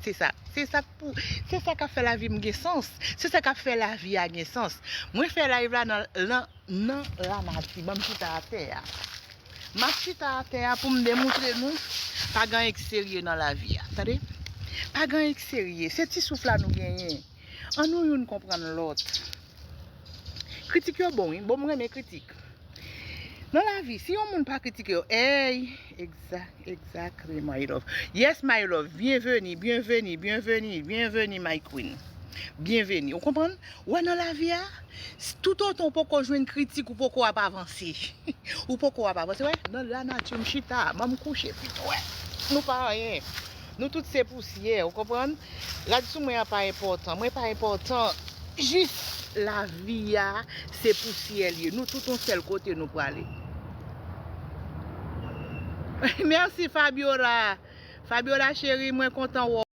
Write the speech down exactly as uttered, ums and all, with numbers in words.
Se sa, se sa k pou, se sa k ap fè lavi m gen sans. Se sa k ap fè lavi a gen sans. Mwen fè live la nan, nan, nan lanati. Ban m chita atè a. M ap chita atè a pou m demontre nou pa gen anyen k serye nan lavi a. Tande? Pa gen anyen k serye. Se ti souf la nou genyen. An nou youn konprann lòt. Kritik yo bon, wi. Bon, m renmen kritik. Nan lavi, si yon moun pa kritike yo, ey, exactly, my love. Yes, my love. Byenveni, byenveni, byenveni, byenveni, my queen. Byenveni. Ou konprann? Ou wè nan lavi a, s- toutotan ou poko jwenn kritik, ou poko ap avanse. Ou poko ap avanse. Wè, nan lanati, m chita, ban m kouche pito, wè. Nou pa anyen. Nou tout se pousyè, ou konprann? Rad sou mwen an pa enpòtan. Mwen pa enpòtan. Jis lavi a, se pousyè l ye. Nou tout yon sèl kote nou prale. Mèsi, Fabiola. Fabiola cheri, mwen kontan wè